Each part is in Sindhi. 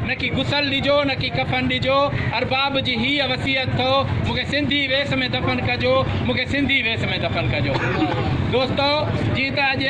نه ڪي غسل ڏجو نه ڪي ڪفن ڏجو، ارباب جي هيء وصيت اٿو، مون کي سنڌي ويس ۾ دفن ڪجو، مون کي سنڌي ويس ۾ دفن ڪجو. دوستو جيئن ته اڄ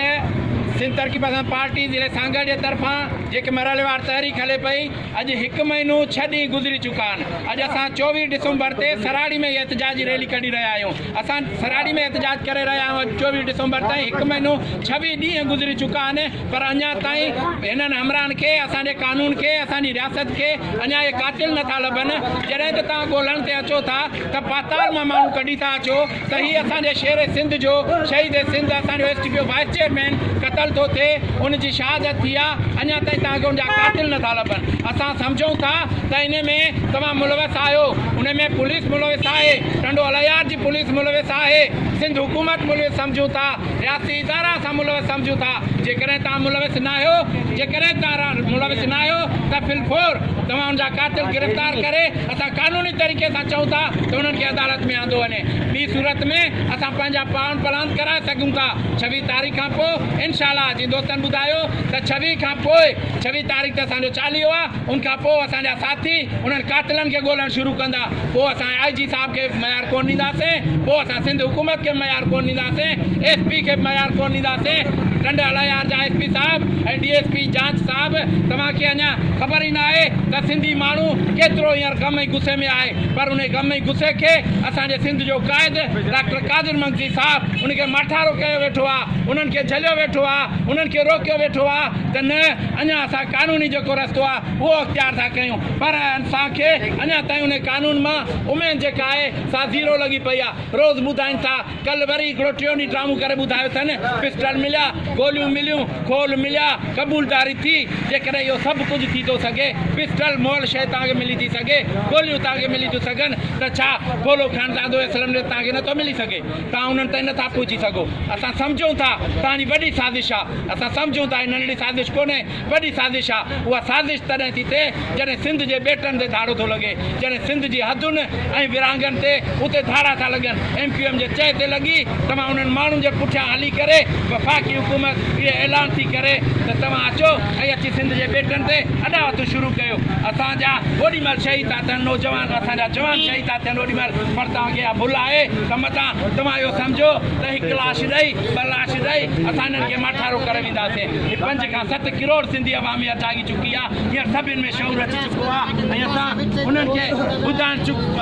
سنڌ ترقي پسند پارٽي ضلعي سانگهڙ جي طرفان جيڪي مرحليوار تحريڪ هلي پئي، اڄ هڪ مهينو ڇهه ڏينهن گذري چڪا آهن. اڄ اسان 24 ڊسمبر تي سراڙي ۾ هي احتجاجي ريلي ڪڍي رهيا آهيون. اسان سراڙي ۾ احتجاج ڪري رهيا آهيون. اڄ 24 ڊسمبر تائين هڪ مهينو 26 ڏينهن گذري چڪا آهن پر اڃا تائين هنن همراهن کي اسان جي قانون کي اسان جي رياست کي اڃا اهي قاتل نٿا لڀن. جڏهن ته توهان ڳولڻ تي اچو ٿا ته پاتال مان ماڻهو ڪڍي ٿا اچو ته هي اسان جي شير سنڌ جو شهيد سنڌ اسان جو S T P O vice chairman قتل ٿو ٿئي ان جي شهادت ٿي آ اڃا تائين توهان کي ان جا قاتل نٿا لڀن اسان سمجهون ٿا ته ان ۾ توهان ملوث آهيو ان ۾ پوليس ملوث آهي ٽنڊو الهيار جي پوليس ملوث آهي سنڌ حڪومت ملوث سمجهون ٿا رياستي ادارا اسان ملوث سمجهون ٿا جيڪڏهن توهان ملوث ناهيو جيڪڏهن توهان ملوث ناهيو ته في الفور توهان ان جا قاتل گرفتار ڪري اسان قانوني طريقي سان چئون ٿا ته انهن کي عدالت ۾ آندو وڃي ٻي صورت ۾ اسان پنهنجا پاڻ پلاند ڪرائي سگهون ٿا 26 تاريخ کان پوء انشاء الله جيئن دوستن ٻڌايو ته 26 کان پوء 26 تاريخ ته اسان جو چاليهو آ ان کان پوء اسان جا ساٿي انهن قاتلن کي ڳولڻ شروع ڪندا پوء اسان آء جي صاحب کي معيار ڪونه ڏينداسين پوء اسان سنڌ حڪومت کي به معيار ڪونه ڏينداسين ايس پي کي به معيار ڪونه ڏينداسين ٽنڊ الهيار جا ايس پي صاحب ۽ ڊي ايس پي جاچ صاحب توهان کي اڃا خبر ئي ناهي ته سنڌي ماڻهو ڪيترو هينئر غم ۽ غصي ۾ آهي پر انهي غم ۽ غصي کي اسان جي سنڌ جو قائد ڊاڪٽر قادر مگسي صاحب ان کي ماٺارو ڪيو ويٺو آ انهن کي جهليو ويٺو آ انهن کي روڪيو ويٺو آ ته نه اڃا اسان قانوني جيڪو رستو آ اهو اختيار ٿا ڪيون پر اسان کي اڃا تائين انهي قانون مان اميد جيڪا آهي سا زيرو لڳي پئي آ روز ٻڌائين ٿا ڪلهه وري هڪڙو ٽيون ڏينهن ڊرامو ڪري ٻڌايو اٿن، پسٽل مليا، گوليون مليون، کول مليا، قبولداري ٿي، جيڪڏهن اهو سڀ ڪجهه ٿي ٿو سگهي، پسٽل مئل شيء توهان کي ملي ٿي سگهي، گوليون توهان کي ملي ٿيون سگهن ته ڇا ڦولو خانزادو اسلم ريت توهان کي نٿو ملي سگهي؟ توهان انهن تائين نٿا پهچي سگهو. اسان سمجهون ٿا توهان جي وڏي سازش آ، اسان سمجهون ٿا هي ننڍڙي سازش ڪونهي، وڏي سازش آ، اها سازش تڏهن ٿي ٿئي جڏهن سنڌ جي ٻيٽن تي ڌاڙو ٿو لڳي، جڏهن سنڌ جي حدن ۽ ورهاڱن تي اتي ڌاڙا ٿا لڳن، ايم ڪيو ايم جي چئي تي لڳي توهان انهن ماڻهن جي پٺيان هلي ڪري وفاقي حڪومت اهي اعلان ٿي ڪري ته توهان اچو ۽ اچي سنڌ جي ٻيٽن تي اڏاوتون شروع ڪيو، اسان جا اوڏي مهل شهيد ٿا ٿين نوجوان اسان جا جوان شهيد ٿا ٿين اوڏي مهل پر توهان کي اها ڀل آهي ته متان توهان اهو سمجهو ته هڪ لاش ڏئي ٻه لاش ڏئي اسان انهن کي ماٺارو ڪري وينداسين. هي 5 کان 7 ڪروڙ سنڌي عوام اها جاڳي چڪي آ، هينئر سڀن ۾ شعور اچي چڪو آ ۽ اسان انهن کي ٻڌائڻ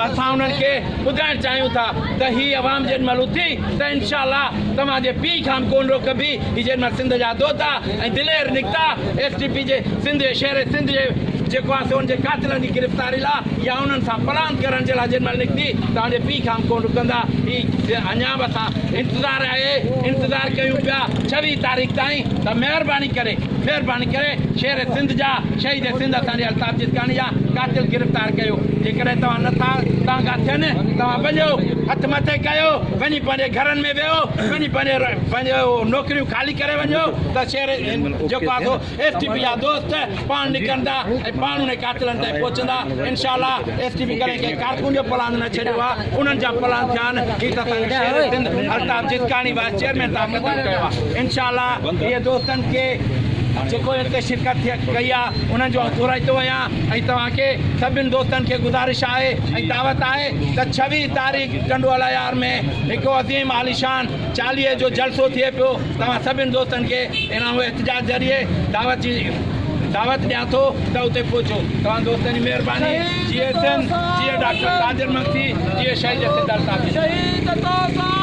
اسان انهن کي ٻڌائڻ چاهيون ٿا ته هي عوام جيڏي مهل اٿي ته انشاء الله توهان جي پيء کان به ڪونه روڪبي، هي جيڏي مهل سنڌ جا دوتا ۽ دلير نڪتا ايس ٽي پي جي سنڌ جي شهر سنڌ جي جيڪو آ سو ان جي قاتلن جي گرفتاري لا يا انهن سان پلاند ڪرڻ جي لا جيڏي مهل نڪتي توهان جي پيء کان به ڪونه رڪندا، هي اڃا به اسان انتظار آهي انتظار ڪيون پيا 26 تاريخ تائين ته مهرباني ڪري مهرباني ڪري شير سنڌ جا شهيد سنڌ اسان جي الطاف جتڪاڻي جا قاتل گرفتار ڪيو جيڪڏهن توهان نٿا توهان کان ٿين توهان وڃو هٿ مٿي ڪيو وڃي پنهنجي گهرن ۾ ويهو وڃي پنهنجي پنهنجو نوڪريون خالي ڪري وڃو ته شير جيڪو آهي سو ايس ٽي پي جا دوست پاڻ نڪرندا ۽ پاڻ انهن قاتلن تائين پهچندا انشاء الله ايس ٽي پي ڪڏهن ڪنهن ڪارڪن جو پلاند نه ڇڏيو آهي انهن جا پلاند ٿيا آهن هي ته اسان جو شير سنڌ الطاف جسڪاڻي وائيس چيئرمين صاحب قتل ڪيو آهي انشاء الله اهي دوستن کي جيڪو هتي شرڪت ڪئي آهي انهن جو ٿورائتو آهيان ۽ توهان کي سڀن دوستن کي گذارش آهي ۽ دعوت آهي ته 26 تاريخ ٽنڊو الهيار ۾ هڪ عظيم عاليشان چاليهي جو جلسو ٿئي پيو توهان سڀن دوستن کي ان آئون احتجاج ذريعي دعوت جي دعوت ڏيان ٿو ته اتي پهچو توهان دوستن جي مهرباني جيئي سنڌ جيئي ڊاڪٽر قادر مگسي جيئي شهيد سنڌ الطاف.